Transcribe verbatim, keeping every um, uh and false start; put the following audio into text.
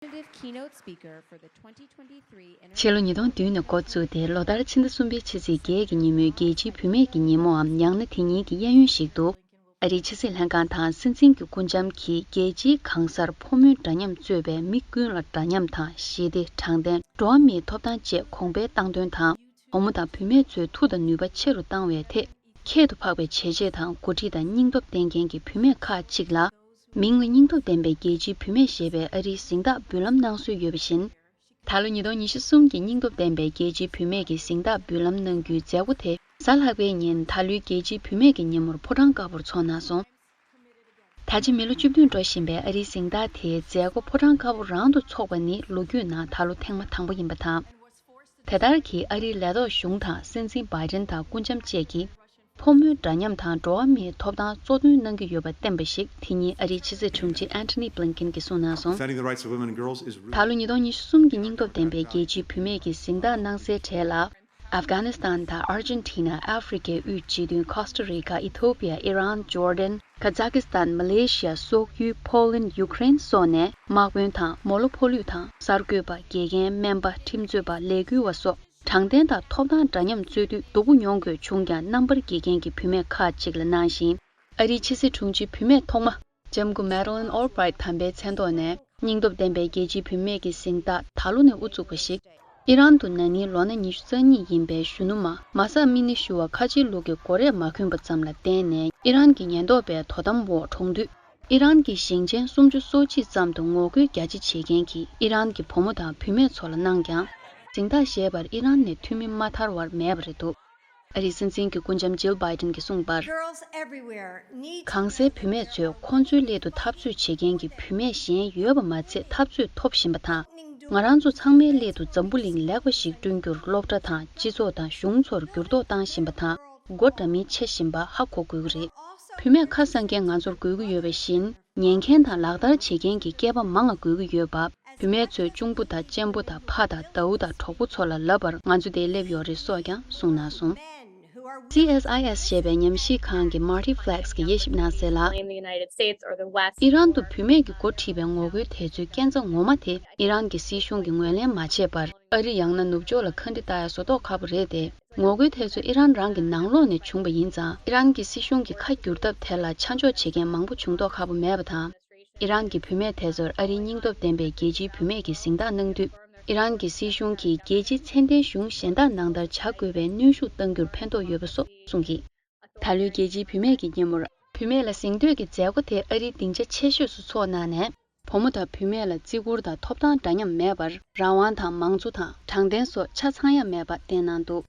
Keynote speaker for the twenty twenty-three Inter- ཕྱི་ལོ་ཉིས་སྟོང་བདུན་ནས་འགོ་བཙུགས་ཏེ་ལོ་ལྟར་ཕྱི་ཟླ་གསུམ་པའི་ཕྱི་ཚེས་བརྒྱད་ཀྱི་ཉིན་མོའི་རྒྱལ་སྤྱིའི་བུད་མེད་ཀྱི་ཉིན་མོའམ་ཡང་ན་དེ་ཉིན་གྱི་གཡས་གཡོན་ཞིག་ཏུ། ཨ་རིའི་ཕྱི་སྲིད་ལྷན་ཁང་དང་སྲིད་འཛིན་གྱི་སྐུ་འཆམ་གྱིས་རྒྱལ་སྤྱིའི་གང་སར་ཕོ་མོའི་འདྲ་མཉམ་གཙོས་པའི་མི་ཀུན་ལ་འདྲ་མཉམ་དང་ཞི་བདེ། དྲང་བདེན། འགྲོ་བ་མིའི་ཐོབ་ཐང་བཅས་གོང་འཕེལ་བཏང་དོན་དང་། བུ་མོ་དང་བུད་མེད་ཚོའི་མཐུ་དང་ནུས་པ་ཆེ་རུ་བཏང་བའི་ཐད་ཁྱད་དུ་འཕགས་པའི་བྱས་རྗེས་དང་འགོ་ཁྲིད་དང་སྙིང་སྟོབས་ལྡན་མཁན་གྱི་བུད་མེད་ཁག་ཅིག་ལ། མིང་ལ་སྙིང་སྟོབས་ལྡན་པའི་རྒྱལ་སྤྱིའི་བུད་མེད་ཞེས་པའི་ཨ་རིའི་གཟེངས་རྟགས་འབུལ་ལམ་གནང་སྲོལ་ཡོད་པ་བཞིན། ད་ལོ་ཉིས་སྟོང་ཉི་ཤུ་གསུམ་གྱི་སྙིང་སྟོབས་ལྡན་པའི་རྒྱལ་སྤྱིའི་བུད་མེད་ཀྱི་གཟེངས་རྟགས་འབུལ་ལམ་གནང་རྒྱུའི་མཛད་སྒོ་དེ་གཟའ་ལྷག་པའི་ཉིན་ད་ལོའི་རྒྱལ་སྤྱིའི་བུད་མེད་ཀྱི་ཉིན་མོར་ཕོ་བྲང་དཀར་པོར་འཚོགས་གནང་སོང་། ད་ཆ་མི་ལོ་བཅུ་བདུན་འགྲོ་བཞིན་པའི་ཨ་རིའི་གཟེངས་རྟགས་དེའི་མཛད་སྒོ་ཕོ་བྲང་དཀར་པོ་རང་དུ་འཚོགས་པ་ནི་ལོ་རྒྱུས་ནང་ད་ལོ་ཐེངས་མ་དང་པོ་ཡིན་པ་དང་། དེ་ལྟར་གྱིས་ཨ་རིའི་ལས་ཐོག་གཞུང་དང་སྲིད་འཛིན་བྷའི་ཌེན་དང་སྐུ་འཆམ་བཅས་ཀྱིས། ཕོ་མོའི་འདྲ་མཉམ་དང་འགྲོ་བ་མིའི་ཐོབ་ཐང་གཙོ་འདོན་གནང་གི་ཡོད་པ་བསྟན་པ་ཞིག་དེ་ཉིན་ཨ་རིའི་ཕྱི་སྲིད་དྲུང་ཆེ་Antony Blinken གྱིས་གསུངས་གནང་སོང་། Defending the rights of women and girls is really ད་ལོ་ཉིས་སྟོང་ཉི་ཤུ་གསུམ་གྱི་སྙིང་སྟོབས་ལྡན་པའི་རྒྱལ་སྤྱིའི་བུད་མེད་ཀྱི་གཟེངས་རྟགས་གནང་སའི་གྲས་ལ། ཨབ་གྷ་ནི་སི་ཐན་དང་ཨར་ཇེན་ཊི་ན། ཨ་ཧྥེ་རི་ཁའི་དབུས་སྤྱི་མཐུན། ཁོ་སྟ་རི་ཀ། ཨི་ཐོ་པི་ཡ། ཨི་རན། ཇོར་ཌན། ཁ་ཛ་ཀི་སི་ཐན། མ་ལེ་ཤི་ཡ། སོག་ཡུལ། ཕོ་ལན། ཡུ་ཀེ་རེན་སོགས་ནས་དམག་དཔོན་དང་། མོ་ལོ་ཕོ་ལུས་དང་། གསར་འགོད་པ། དགེ་རྒན། སྨན་པ། ཁྲིམས་རྩོད་པ། ལས་འགུལ་བ་སོགས། དྲང་བདེན་དང་ཐོབ་ཐང་འདྲ་མཉམ་རྩོད་དུས་སྡུག་པོ་མྱོང་དགོས་བྱུང་ཀྱང་རྣམ་པར་དགྱེས་མཁན་གྱི་བུད་མེད་ཁག་ཅིག་ལ་གནང་ཞིང་། ཨ་རིའི་ཕྱི་སྲིད་དྲུང་ཆེ་བུད་མེད་ཐོག་མ་ལྕམ་སྐུ་Madeleine Albright དམ་པའི་མཚན་ཐོག་ནས་སྙིང་སྟོབས་ལྡན་པའི་རྒྱལ་སྤྱིའི་བུད་མེད་ཀྱི་གཟེངས་རྟགས་ད་ལོ་ནས་དབུ་བཙུགས་པ་ཞིག་ཨི་རན་དུ་ན་ནིང་ལོ་ན་ཉི་ཤུ་རྩ་གཉིས་ཡིན་པའི་གཞོན་ནུ་མ་མ་ས་མི་ནི་ཞུ་བ་ཁ་ཆེའི་ལུག་གི་མགོ་རས་མ་གོན་པ་ཙམ་ལ་བརྟེན་ནས་ཨི་རན་གྱི་ཉེན་རྟོག་པའི་དོ་དམ་འོག་གྲོངས་དུས། ཨི་རན་གྱི་ཞིང་ཆེན་སུམ་ཅུ་སོ་གཅིག་ཙམ་དུ་ངོ་རྒོལ་རྒྱ་ཆེ་བྱེད་མཁན་གྱི་ཨི་རན་གྱི་བུ་མོ་དང་བུད་མེད་ཚོ་ལ་གནང་ཀྱང་། གཟེངས་རྟགས་བཞེས་པར་ཨི་རན་ནས་འཐུས་མི་མ་ཐར་བར་མེད་པ་རེད་འདུག་ཨ་རིའི་སྲིད་འཛིན་གྱི་སྐུ་འཆམ་ཇིལ་བྷའི་ཌེན་གྱིས་གསུངས་པར། Girls everywhere need གང་སའི་བུད་མེད་ཚོས་ཁོང་ཚོའི་སླད་དུ་འཐབ་རྩོད་བྱེད་མཁན་གྱི་བུད་མེད་གཞན་ཡོད་པ་མ་ཚད་འཐབ་རྩོད་ཐོབ་བཞིན་པ་དང་། ང་རང་ཚོ་ཚང་མའི་སླད་དུ་འཛམ་བུ་གླིང་ལེགས་པ་ཞིག་བསྐྲུན་རྒྱུར་སློབ་གྲྭ་དང་སྤྱི་ཚོགས་དང་གཞུང་ཚོར་འགྱུར་ལྡོག་བཏང་བཞིན་པ་དང་། སྒོ་འདྲ་མིན་ཕྱེ་བཞིན་པ་ཧ་གོ་དགོས་ཀྱི་རེད། བུད་མེད་ཁ་གསང་མཁན་ང་ཚོར་དགོས་ཀྱི་ཡོད་པ་བཞིན། ཉན་མཁན་དང་ལག་བསྟར་བྱེད་མཁན་གྱི་སྐྱེས་པ་མང་ང་དགོས་ཀྱི་ཡོད་པ། བུད་མེད་ཚོའི་གཅུང་པོ་དང་གཅེན་པོ་དང་ཕ་དང་ཟླ་བོ་དང་གྲོགས་པོ་ཚོ་ལ་ལབ་པར་ང་ཚོ་འདིར་སླེབས་ཡོད་རེད་སོགས་ཀྱང་གསུངས་གནང་སོང་། སི་ཨེས་ཨའི་ཨེས་ཞེས་པའི་ཉམས་ཞིབ་ཁང་གི་Marty Flex གིས་དབྱེ་ཞིབ་གནང་གསལ་ལ། Blame the United States or the West. ཨི་རན་དུ་བུད་མེད་ཀྱིས་འགོ་ཁྲིད་པའི་ངོ་རྒོལ་དེ་ཚོའི་རྐྱེན་རྩ་ངོ་མ་དེ་ཨི་རན་གྱི་སྲིད་གཞུང་གིས་ངོས་ལེན་མ་བྱས་པར་ཨ་རི་ཡང་ན་ནུབ་ཕྱོགས་ལ་ཁ་འདྲི་ལྟ་ཡ་བཟོ་ལྟོགས་ཁ་པོ་རེད་དེ། ངོ་རྒོལ་དེ་ཚོ་ཨི་རན་རང་གི་ནང་ལོགས་ནས་བྱུང་བ་ཡིན་ཙང་ཨི་རན་གྱི་སྲིད་གཞུང་གིས་ཁ་བསྒྱུར་ཐབས་དེ་ལ་ཆ་འཇོག་བྱེད་མཁན་མང་པོ་བྱུང་མདོག་ཁ་པོ་མེད་པ་དང་། ཨི་རན་གྱི་བུད་མེད་དེ་ཚོར་ཨ་རིའི་སྙིང་སྟོབས་ལྡན་པའི་རྒྱལ་སྤྱིའི་བུད་མེད་ཀྱི་གཟེངས་རྟགས་གནང་དུས། ཨི་རན་གྱི་སྲིད་གཞུང་གིས་རྒྱལ་སྤྱིའི་ཚད་ལྡན་གཞུང་གཞན་དག་ནང་ལྟར་བྱ་དགོས་པའི་གནོན་ཤུགས་གཏང་རྒྱུར་ཕན་ཐོགས་ཡོད་པ་སོགས་གསུངས་ཀྱིས། ད་ལོའི་རྒྱལ་སྤྱིའི་བུད་མེད་ཀྱི་ཉིན་མོར། བུད་མེད་ལ་གཟེངས་བསྟོད་ཀྱི་མཛད་སྒོ་དེ་ཨ་རིའི་སྡིངས་ཆ་ཆེ་ཤོས་སུ་འཚོགས་གནང་ནས། བུ་མོ་དང་བུད་མེད་ལ་བརྩི་བཀུར་དང་ཐོབ་ཐང་འདྲ་མཉམ་མེད་པར་རང་དབང་དང་མང་གཙོ་དང་དྲང་བདེན་སོགས་ཆ་ཚང་ཡང་མེད་པ་བསྟན་གནང་འདུག